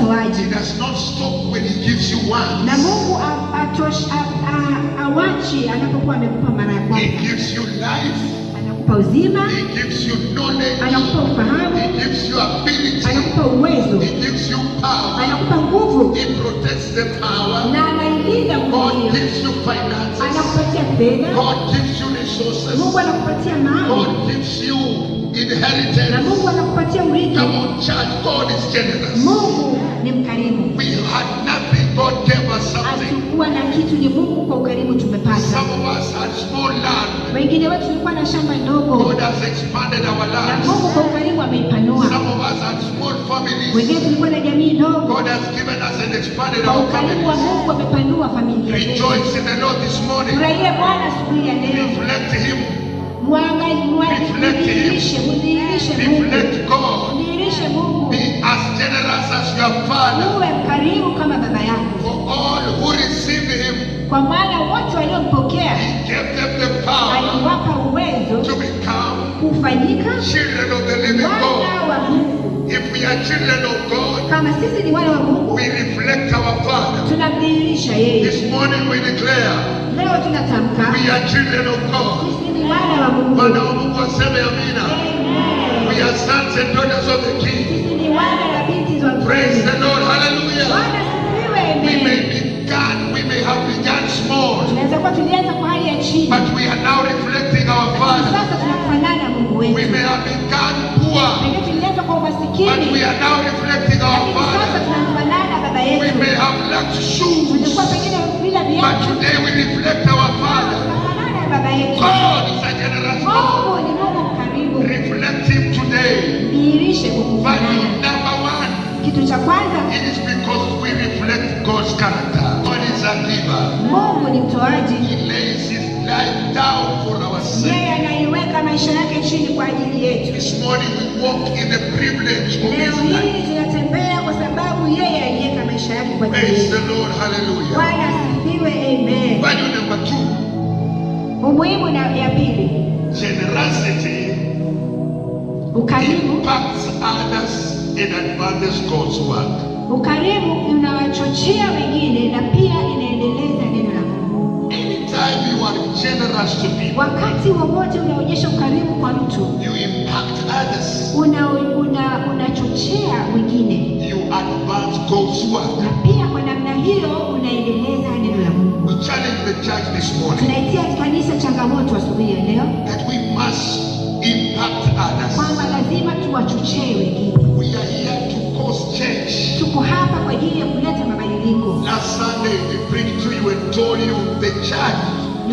mtoaji. He does not stop when He gives you Na once. Mungu awachi anapokuwa amekupa mara ya He kwanza. gives you life. Anakupa uzima, He gives you knowledge. Anakupa ufahamu, He gives you ability. Anakupa uwezo, He gives you power. Anakupa nguvu He protects the power. Na anailinda nguvu God hiyo. gives you finances. Anakupatia fedha, God gives you resources. Mungu anakupatia mali God gives you na inheritance. Mungu anakupatia urithi. Come on, church. God is generous. Mungu ni mkarimu. We had nothing. God gave us something. Hatukuwa na kitu, ni Mungu kwa ukarimu tumepata. Some of us had small land. Wengine wetu tulikuwa na shamba ndogo God has expanded our na lands. Mungu kwa ukarimu ameipanua. Some of us had small families. Wengine tulikuwa na jamii ndogo, God has given us and expanded kwa our ukarimu wa families. Mungu amepanua familia zetu. Rejoice in the Lord this morning. Furahie Bwana siku hii ya leo. Reflect Him. Reflect Him. Mudhihirishe, mudhihirishe Mungu, Reflect God. mdhihirishe Mungu. Be as generous as your Father. Uwe mkarimu kama baba yako, For all who receive Him, kwa maana wote waliompokea He gave them the power aliwapa uwezo to become kufanyika children of the living God. wana wa Mungu. If we are children of God, Kama sisi ni wana wa Mungu, we reflect our Father. Tunamdhihirisha yeye. This morning we declare Leo tunatamka we are children of God. Sisi ni wana wa Mungu. Wana wa Mungu waseme amina. Amen. We are sons and daughters of the King. Sisi ni wana na binti za Praise mfalme. the Lord. Hallelujah. Bwana asifiwe. We may Amen. begun, we may have begun small, Tunaweza kuwa tulianza kwa hali ya chini, but we are now reflecting our Father. sasa tunafanana na Mungu We wetu. may have begun poor, Pengine tulianza kwa but umasikini, we are now reflecting our lakini sasa Father. tunamfanana baba We yetu. may have lacked shoes, Tulikuwa pengine bila but viatu, today we reflect our Father. tunafanana na baba yetu. God is a generous God. Mungu ni Mungu mkarimu. Reflect Him today. Dhihirishe kwa Value kufanana. number one, Kitu cha kwanza, it is because we reflect God's character. God is a giver. Mungu ni mtoaji. He lays His life down for our sake. Yeye anaiweka maisha yake chini kwa ajili yetu. This morning we walk in the privilege of Leo His life. hii tunatembea kwa sababu yeye aliweka maisha yake kwa ajili Praise yetu. the Lord. Hallelujah. Bwana asifiwe, amen. Value number two, Umuhimu na ya pili, generosity ukarimu. Impacts others and advances God's work. Ukarimu unawachochea wengine na pia inaendeleza neno la Mungu. Anytime you are generous to people, Wakati wowote unaonyesha ukarimu kwa mtu, you impact others. Unachochea wengine You advance God's work. Na pia kwa namna hiyo unaendeleza neno la Mungu. We challenge the church this morning Tunaitia kanisa changamoto asubuhi ya leo that we must impact others. Kwamba lazima tuwachochee wengine. We are here to cause change. Tuko hapa kwa ajili ya kuleta mabadiliko. Last Sunday we preached to you and told you the church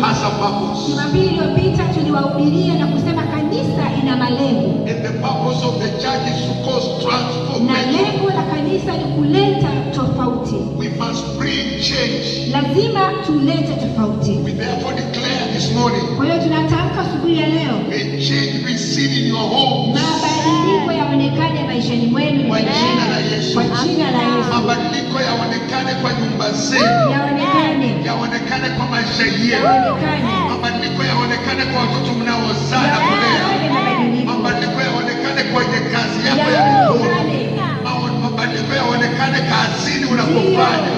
has a purpose. Jumapili iliyopita tuliwahubiria na kusema kanisa ina malengo, And the purpose of the church is to cause na transformation. lengo la kanisa ni kuleta tofauti. We must bring change. Lazima tulete tofauti. We therefore declare this morning, Kwa hiyo tunatamka asubuhi ya leo, may change be seen in your homes. Mabadiliko yaonekane maishani mwenu. Kwa jina la Yesu. Kwa jina la Yesu. Mabadiliko yaonekane kwa nyumba zenu, Yaonekane. Yaonekane kwa maisha yenu, Yaonekane. Mabadiliko yaonekane kwa watoto mnaozaa na kulea, Yaonekane mabadiliko. Mabadiliko yaonekane kwenye kazi yako ya mikono, Yaonekane. Mabadiliko yaonekane kazini unapofanya.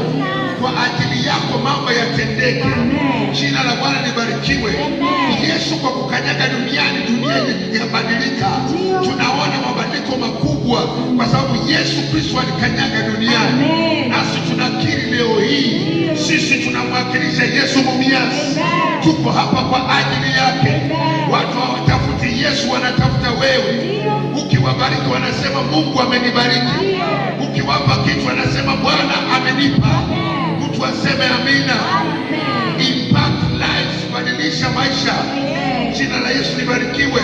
Kwa ajili yako mambo yatendeke. Amen. Jina la Bwana libarikiwe. Amen. Yesu kwa kukanyaga duniani, dunia ikabadilika. Ndio. Tunaona mabadiliko makubwa kwa sababu Yesu Kristo alikanyaga duniani. Amen. Nasi tunakiri leo hii, Ndio. Sisi tunamwakilisha Yesu Mumias. Amen. Tuko hapa kwa ajili yake. Amen. Watu hawatafuti Yesu, wanatafuta wewe. Ndio. Ukiwabariki wanasema Mungu amenibariki. Ndio. Ukiwapa kitu wanasema Bwana amenipa. Amen. Mtu aseme amina. Amen. Impact lives, badilisha maisha. Amen. Jina la Yesu libarikiwe.